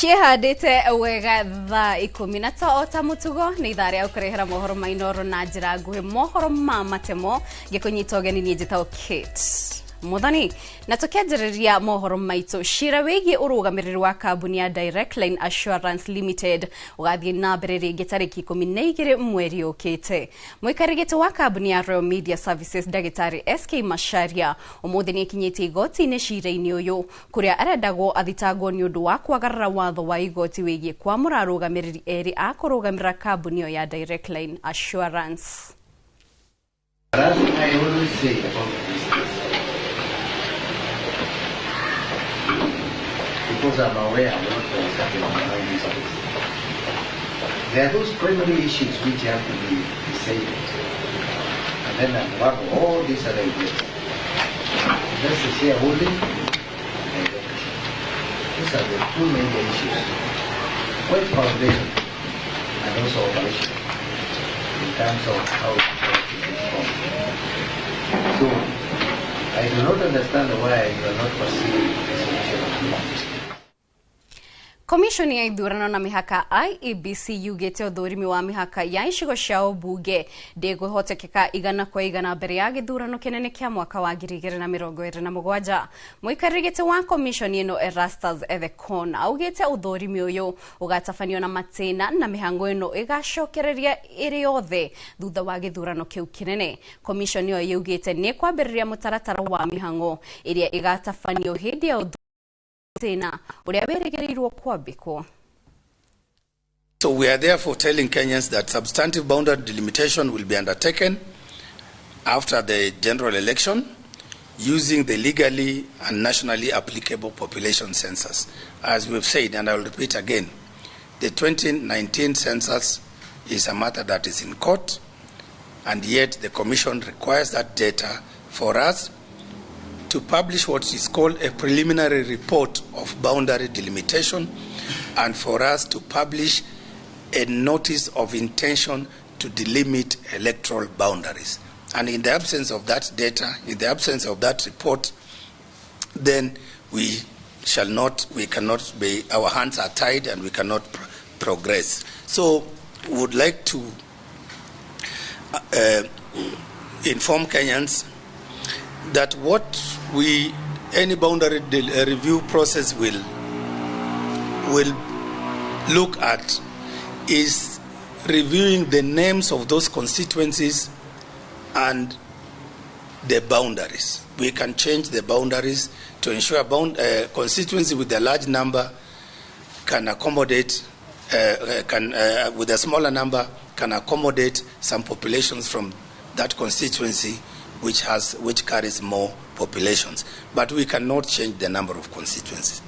Ciĩhandĩte wega thaa 10 na to o ta mũtugo nĩ ithaa rĩa gũkũrehera mohoro ma Inooro na njĩra nguhĩ, mohoro ma matemo. Ngĩkũnyita ũgeni niĩ njĩtagwo Kate Muthoni, na tukianjĩrĩria mohoro maitũ, cira wĩgiĩ ũrũgamĩrĩri wa kambuni ya Direct Line Assurance Limited ũgathiĩ na mbere rĩngĩ tarĩki 12 mweri ũkĩte. Mũikarĩri gĩtĩ wa kambuni ya Royal Media Services ndagĩtarĩ SK Macharia ũmũthĩ nĩ akinyĩtie igoti-inĩ cira-inĩ ũyũ kũrĩa arendagwo athitangwo nĩ ũndũ wa kwagarara watho wa igoti wĩgiĩ kwamũra arũgamĩrĩri erĩ a kũrũgamĩrĩra kambuni ĩyo ya Direct Line Assurance. As I always say about business, because I'm aware of what is happening behind this case. There are those primary issues which have to be decided, and then unravel all these other ideas. That's the shareholding and the ownership. These are the two major issues, quite foundational and also operational in terms of how it is formed. So, I do not understand why you are not pursuing the solution of this. Komishoni ya ithurano na mĩhaka IEBC yugĩte ũthũrimi wa mĩhaka ya icigo cia ũmbunge ndĩkũhotekeka 100% mbere ya gĩthurano kĩnene kĩa mwaka wa 2027. Mũikarĩri gĩtĩ wa komishoni ĩno Erastus Ethekon augĩte ũthũrimi ũyũ ũgatabanio na matĩna na mĩhango ĩno ĩgacokereria ĩrĩ yothe thutha wa gĩthurano kĩu kĩnene. Komishoni ĩyo yugĩte nĩ kwambĩrĩria mũtaratara wa mĩhango ĩrĩa ĩgatabanio hĩndĩ ya tena uria wĩrĩgĩrĩirwo kwambĩkwo. So we are therefore telling Kenyans that substantive boundary delimitation will be undertaken after the general election using the legally and nationally applicable population census. As we've said, and I will repeat again, the 2019 census is a matter that is in court, and yet the Commission requires that data for us to publish what is called a preliminary report of boundary delimitation, and for us to publish a notice of intention to delimit electoral boundaries. And in the absence of that data, in the absence of that report, then we shall not, we cannot be, our hands are tied and we cannot progress. So we would like to inform Kenyans that what we, any boundary review process will look at is reviewing the names of those constituencies and the boundaries. We can change the boundaries to ensure constituency with a large number can accommodate, with a smaller number can accommodate some populations from that constituency which carries more populations. But we cannot change the number of constituencies.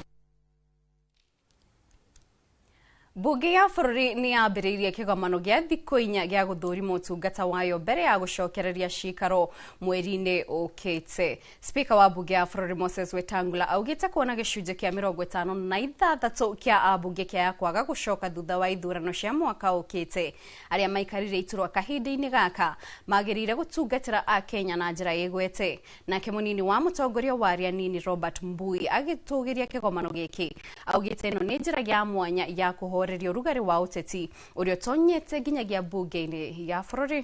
Bunge ya bũrũri nĩ yambĩrĩirie kĩgomano gĩa thikũ 4 gĩa gũthũrima ũtungata wayo mbere ya gũcokereria cikaro mweri-inĩ ũkĩte. Speaker wa bunge ya bũrũri Moses Wetangula augĩte kuona gĩcunjĩ kĩa 56 kĩa ambunge kĩa kwaga gũcoka thutha wa ithurano cia mwaka ũkĩte. Arĩa maikarire iturwa kahinda-inĩ gaka magĩrĩire gũtungatĩra Akenya na njĩra ĩgwete. Nake mũnini wa mũtongoria wa arĩa nini Robert Mbui agĩtũgĩria kĩgomano gĩkĩ augĩte ĩno nĩ njĩra ya mwanya ya kũhoreria rugari wa ũteti ũrĩa ũtonyete nginyagia bunge-inĩ ya bũrũri.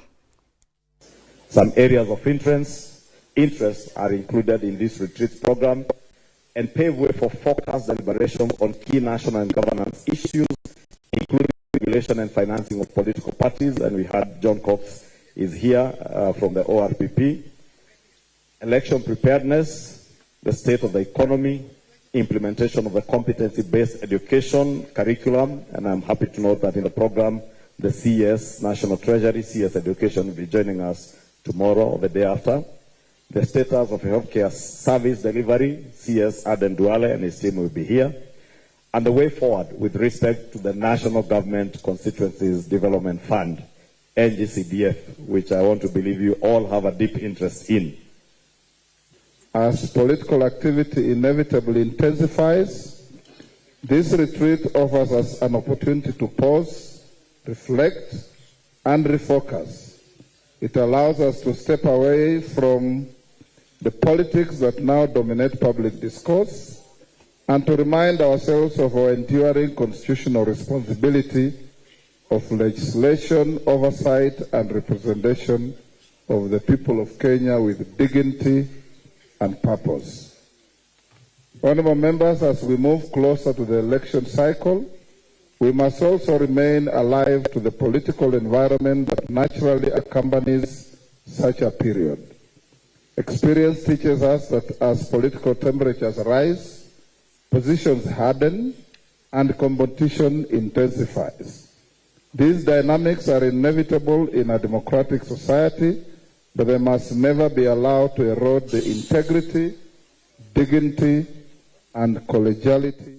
Some areas of interest are included in this retreat program and pave way for focused deliberation on key national and governance issues, including regulation and financing of political parties. And we had John Cox is here from the ORPP. Election preparedness, the state of the economy, implementation of the competency-based education curriculum, and I'm happy to note that in the program, the CS, National Treasury, CS Education will be joining us tomorrow or the day after. The status of healthcare service delivery, CS Aden Duale and his team will be here. And the way forward with respect to the National Government Constituencies Development Fund, NGCDF, which I want to believe you all have a deep interest in. As political activity inevitably intensifies, this retreat offers us an opportunity to pause, reflect, and refocus. It allows us to step away from the politics that now dominate public discourse and to remind ourselves of our enduring constitutional responsibility of legislation, oversight, and representation of the people of Kenya with dignity and purpose. Honorable members, as we move closer to the election cycle, we must also remain alive to the political environment that naturally accompanies such a period. Experience teaches us that as political temperatures rise, positions harden, and competition intensifies. These dynamics are inevitable in a democratic society, but they must never be allowed to erode the integrity, dignity, and collegiality.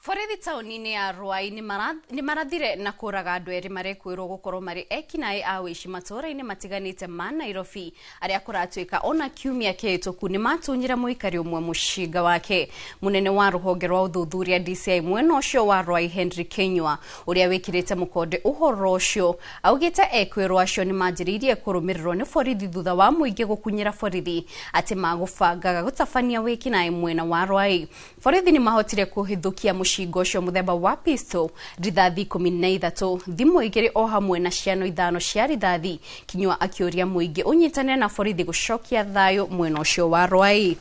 Borithi taũni-inĩ ya Ruai nĩ marathire na kũraga andũ erĩ marekwĩrwo gũkorwo marĩ ekinaĩ a wĩici matũũra-inĩ matiganĩte ma Nairobi arĩa kũratuĩka ona kiumia kĩhĩtũku nĩ matunyire mũikari ũmwe mũcinga wake. Mũnene wa rũhonge rwa ũthuthuria DCI mwena ũcio wa Ruai Henry Kinyua ũrĩa wĩkĩrĩte mũkonde ũhoro ũcio augĩte ekwĩrwo acio nĩ manjĩrĩirie kũrũmĩrĩrwo nĩ borithi thutha wa mũingĩ gũkunyĩra borithi atĩ magũbangaga gũtabania wĩkinaĩ mwena wa Ruai. Borithi nĩ mahotire kũhithũkia mũcinga ũcio mũthemba wa pistol, rithathi 13, thimũ 2 o hamwe na ciano 5 cia rithathi. Kinyua akĩũria mũingĩ ũnyitane na borithi gũcokia thayũ mwena ũcio wa Ruai.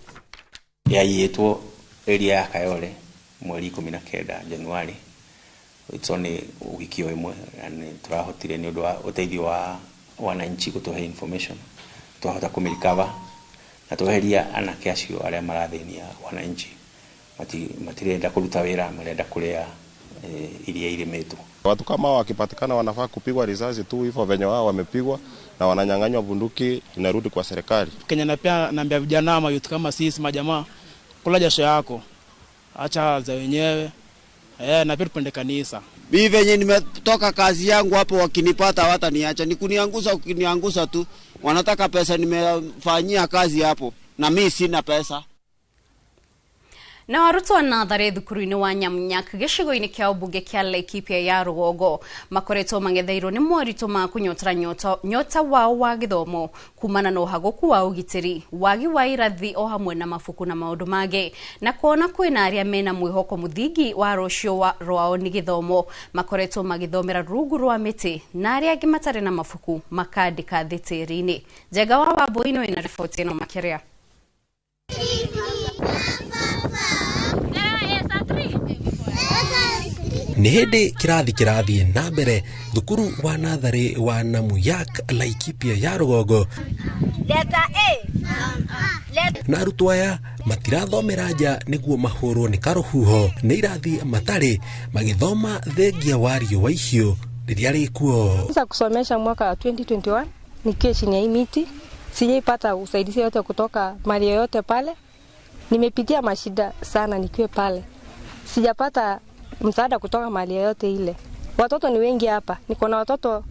Yaiyĩtwo area ya Kayole mweri 19 Januari. It's only wiki o ĩmwe na nĩ tũrahotire nĩ ũndũ wa ũteithio wa wananchi gũtũhe information twahota kũmĩrikava na tweheria anake acio arĩa marathĩnia wananchi. Matirenda kuruta wira, marenda kuria iria irimitwo. Watu kama wakipatikana wanafaa kupigwa risasi tu hivyo venye wao wamepigwa na wananyang'anywa bunduki inarudi kwa serikali. Kenya na pia naambia vijana ama youth kama sisi majamaa, kula jasho yako, acha za wenyewe. Na pia tupende kanisa. Mimi venye nimetoka kazi yangu hapo wakinipata hawataniacha, ni kunianguza, ukinianguza tu wanataka pesa nimefanyia kazi hapo na mimi sina pesa. Na arutwo a natharĩ thukuru-inĩ wa Nyamunyak gĩcigo-inĩ kĩa ũmbunge kĩa Laikipia ya rũgongo makoretwo mang'etheirwo nĩ moritũ ma kũnyotera nyota wao wa gĩthomo kumana na ũhagũku wa ũgitĩri, wagi wa irathi o hamwe na mabuku na maũndũ mangĩ, na kuona kwĩna arĩa mena mwĩhoko mũthingi wa rũciũ rwao nĩ gĩthomo makoretwo magĩthomera rungu rwa mĩtĩ na arĩa angĩ matarĩ na mabuku makandĩka thĩ tĩri-inĩ. Njenga wa Wambui ĩno ĩna riboti ĩno makĩria. Nĩ hĩndĩ kĩrathi kĩrathiĩ na mbere thukuru wa natharĩ wa Namuyak Laikipia ya rũgongo na arutwo aya matirathomera nja nĩguo mahũrwo nĩ karũhuho nĩ irathi matarĩ magĩthoma thengia wa riũa ihiũ rĩrĩa rĩkuo. Sasa kusomesha mwaka wa 2021 nikiwa chini ya hii miti, sijaipata usaidizi yote kutoka mali yoyote pale. Nimepitia mashida sana nikiwa pale, sijapata msaada kutoka mali yoyote ile. Watoto ni wengi hapa, niko na watoto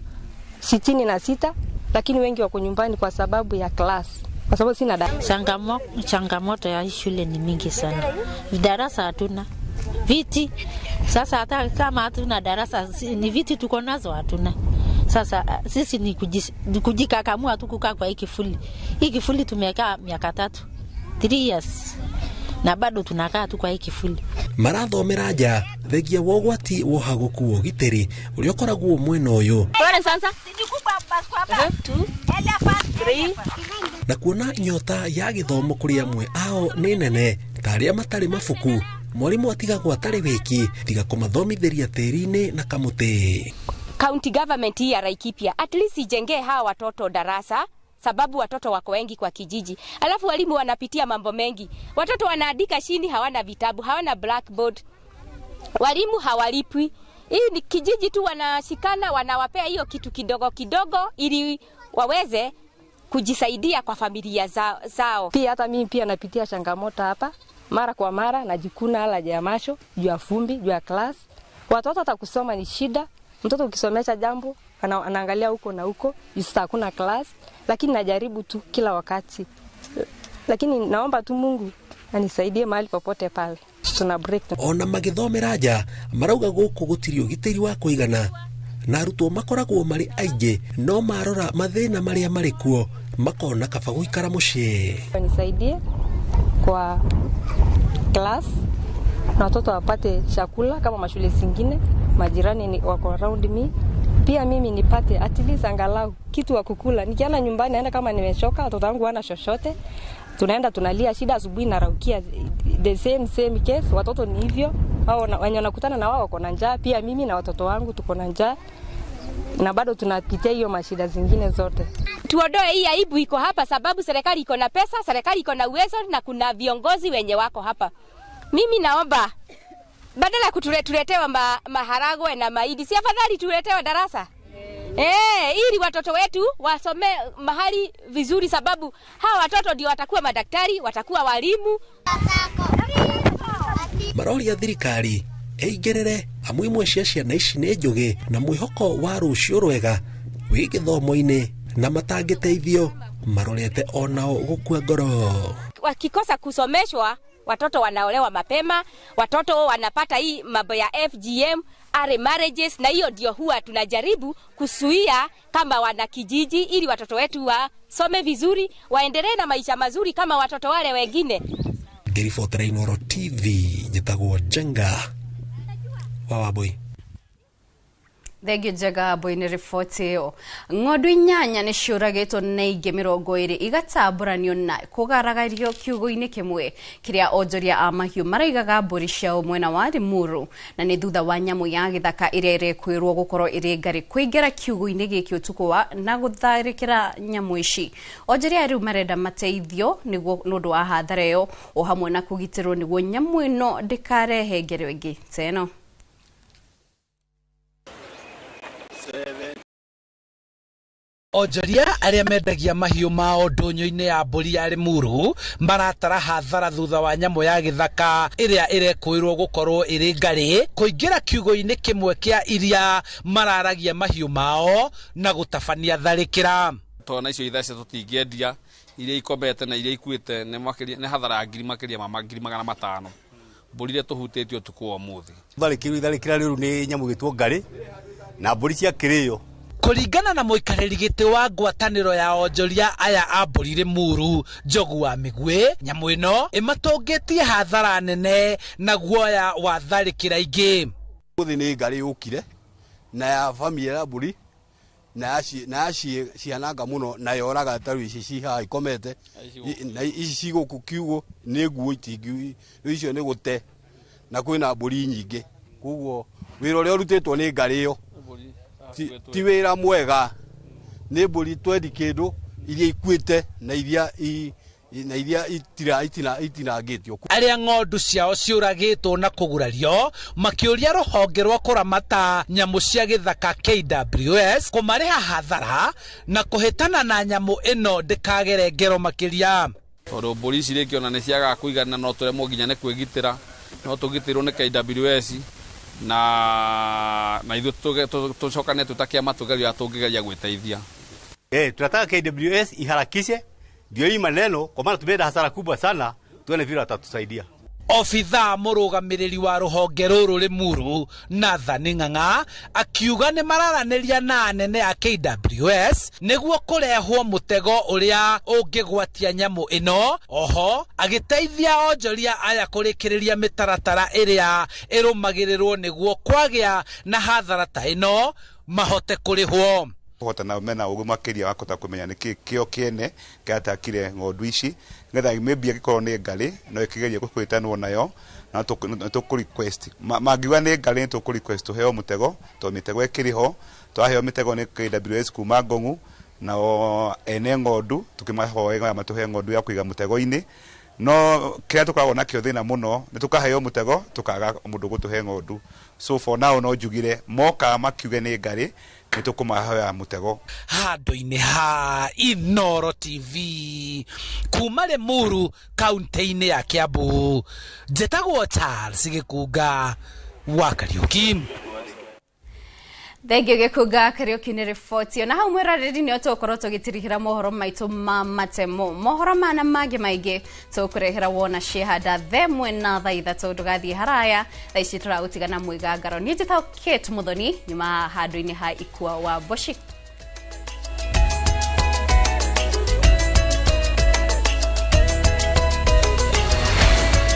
66 lakini wengi wako nyumbani kwa sababu ya class, kwa sababu sina darasa. Changamoto ya shule ni mingi sana. Darasa hatuna, viti. Sasa hata kama hatuna darasa, ni viti tuko nazo hatuna. Sasa sisi ni kujikakamua tu kukaa kwa hii kifuli. Hii kifuli tumekaa miaka 3, 3 years. Na bado tunakaa tu kwa hii kifuli. Marathomera nja thengia wa ũgwati wa ũhagũku wa ũgitĩri ũrĩa ũkoragwo mwena ũyũ na kuona nyota ya gĩthomo kũrĩ amwe ao nĩ nene ta arĩa matarĩ mabuku mwarimũ atigagwo atarĩ wiki tiga kũmathomithĩria tĩri-inĩ na kamũtĩ. County government hii ya Laikipia at least ijengee hawa watoto darasa, sababu watoto wako wengi kwa kijiji. Alafu walimu wanapitia mambo mengi. Watoto wanaandika chini, hawana vitabu, hawana blackboard. Walimu hawalipwi. Hii ni kijiji tu wanashikana, wanawapea hiyo kitu kidogo kidogo ili waweze kujisaidia kwa familia zao. Pia hata mimi pia napitia changamoto hapa mara kwa mara, najikuna ala ya macho juu ya fumbi, juu ya class. Watoto hata kusoma ni shida. Mtoto ukisomesha jambo anaangalia huko na huko, sasa hakuna class, lakini najaribu tu kila wakati. Lakini naomba tu Mungu anisaidie mahali popote pale. Tuna break. Ona magithomera nja marauga gũkũ gũtirĩ ũgitĩri wa kũigana na arutwo makoragwo marĩ aingĩ no marora mathĩna marĩa marĩ kuo makona kaba gũikara mũciĩ. Nisaidie kwa class na watoto wapate chakula kama mashule zingine, majirani ni wako around me. Pia mimi nipate at least angalau kitu wa kukula. Nikienda nyumbani naenda kama nimechoka, watoto wangu wana chochote. Tunaenda tunalia shida, asubuhi naraukia the same same case, watoto ni hivyo. Hao wenye wanakutana na wao wako na njaa, pia mimi na watoto wangu tuko na njaa. Na bado tunapitia hiyo mashida zingine zote. Tuondoe hii aibu iko hapa, sababu serikali iko na pesa, serikali iko na uwezo na kuna viongozi wenye wako hapa. Mimi naomba badala ya kutuletewa maharagwe na mahindi, si afadhali tuletewe darasa? Ili watoto wetu wasome mahali vizuri, sababu hawa watoto ndio watakuwa madaktari, watakuwa walimu. Maroria thirikari ĩingĩrĩre amu imwe cia ciana ici nĩ njũgĩ na mwĩhoko wa rũciũ rwega wĩ gĩthomo-inĩ na matangĩteithio marorete onao gũkua ngoro. Wakikosa kusomeshwa, watoto wanaolewa mapema, watoto wanapata hii mambo ya FGM, early marriages, na hiyo ndio huwa tunajaribu kuzuia kama wanakijiji, ili watoto wetu wasome vizuri, waendelee na maisha mazuri kama watoto wale wengine. Ngĩribotera Inooro TV, njĩtagwo Njenga wa Wambui. Thengiũ Njenga Wambui nĩ riboti ĩyo. Ng'ondu 8 nĩ ciũragĩtwo na ingĩ 20 igatambũranio na kũgaragario kiugũ-inĩ kĩmwe kĩrĩa onjoria a mahiũ maraigaga mbũri ciao mwena wa Limuru, na nĩ thutha wa nyamũ ya gĩthaka ĩrĩa ĩrekwĩrwo gũkorwo ĩrĩ ngarĩ kũingĩra kiugũ-inĩ gĩkĩ ũtukũ wa na gũtharĩkĩra nyamũ ici. Onjoria rĩu marenda mateithio nĩguo nĩ ũndũ wa hathara ĩyo o hamwe na kũgitĩrwo nĩguo nyamũ ĩno ndĩkarehe ngero ĩngĩ ta ĩno. Onjoria arĩa mendagia mahiũ mao ndũnyũ-inĩ ya mbũri ya Limuru maratara hathara thutha wa nyamũ ya gĩthaka ĩrĩa ĩrekũĩrwo gũkorwo ĩrĩ ngarĩ kũingĩra kiugũ-inĩ kĩmwe kĩa iria mararagia mahiũ mao na gũtabania tharĩkĩra. Tona icio ithece tũtingĩendia, iria ikomete na iria ikuĩte nĩ hathara ya ngiri makĩria ma ngiri magana matano. Mbũri iria tũhutĩtie ũtukũ wa ũmũthĩ. Tharĩkĩrwo itharĩkĩra rĩũru nĩ nyamũ ĩgĩtwo ngarĩ na mbũri ciakĩrĩo. Kũringana na mũikarĩri gĩtĩ wa ngwatanĩro ya onjoria aya a mbũri Limuru, Njogu wa Mĩguĩ, nyamũ ĩno ĩmatũngĩtie hathara nene na guoya wa tharĩkĩra ingĩ. Ũmũthĩ nĩ ngarĩ yũkire na ya bamia ya mbũri na ciananga mũno na yoraga ta rĩu ici ci haha ikomete na ici ci gũkũ kiugũ nĩ nguo itingi, rĩu icio nĩ gũte na kwĩna mbũri nyingĩ, koguo wĩra ũrĩa ũrutĩtwo nĩ ngarĩ ĩyo ti wĩra mwega. Nĩ mbũri twendi kĩndũ iria ikuĩte na iria itinangĩtio. Arĩa ng'ondu ciao ciũragĩtwo na kũgurario makĩũria rũhonge rwa kũramata nyamũ cia gĩthaka KWS kũmarĩha hathara na kũhĩtana na nyamũ ĩno ndĩkagere ngero makĩria. Tondũ mbũri ici rĩngĩ ona nĩ ciagaga kũigana, no tũremwo nginya nĩ kwĩgitĩra, no tũgitĩrwo nĩ KWS na ithuĩ tũcokane twĩ ta kĩama tũgerie ũrĩa tũngĩgeria gwĩteithia. Tunataka KWS iharakishe ndio hii maneno, kwa maana tumeenda hasara kubwa sana, tuone vile watatusaidia. Obithaa mũrũgamĩrĩri wa rũhonge rũrũ Limuru Nathan Ng'ang'a akiuga nĩ mararanĩria na anene a KWS nĩguo kũrehwo mũtego ũrĩa ũngĩgwatia nyamũ ĩno, oho agĩteithia onjoria aya kũrĩkĩrĩria mĩtaratara ĩrĩa ĩrũmagĩrĩrwo nĩguo kwagĩa na hathara ta ĩno mahote kũrĩhwo. Kũhota na mena ũgĩ makĩria wa kũhota kũmenya nĩkĩ kĩo kĩene kĩratakire ng'ondu ici, nĩgetha maybe angĩkorwo nĩ ngarĩ no ĩkĩgerie kũhĩtanwo nayo, na tũkũ request mangiuga nĩ ngarĩ nĩ tũkũ request tũheo mũtego, tondũ mĩtego ĩkĩrĩ ho. Twaheo mĩtego nĩ KWS kuma Ngong'u, nao ene ng'ondu tũkĩmahoe matũhe ng'ondu ya kũiga mũtego-inĩ. No kĩrĩa tũkoragwo nakĩo thĩna mũno nĩ tũkaheo mũtego tũkaga mũndũ gũtũhe ng'ondu. So for now no njugire moka makiuge nĩ ngarĩ nĩ tũkũmahoya mũtego. Handũ-inĩ ha Inooro TV kuma Limuru kaunti-inĩ ya Kiambu, njĩtagwo Charles Gĩkunga wa Kariũki. Thengiũ Gĩkunga Kariũki nĩ riboti. Na hau mwĩroreri nĩ tũgũkorwo tũgĩtirihĩra mohoro maitũ ma matemo. Mohoro mana mangĩ maingĩ tũkũrehera wona ciehanda themwe na thaa ithatũ. Ndũgathiĩ haraya, thaa ici tũragũtiga na mwĩgangaro. Niĩ njĩtagwo Kate Muthoni, nyuma handũ-inĩ ha Ikua wa Mboci.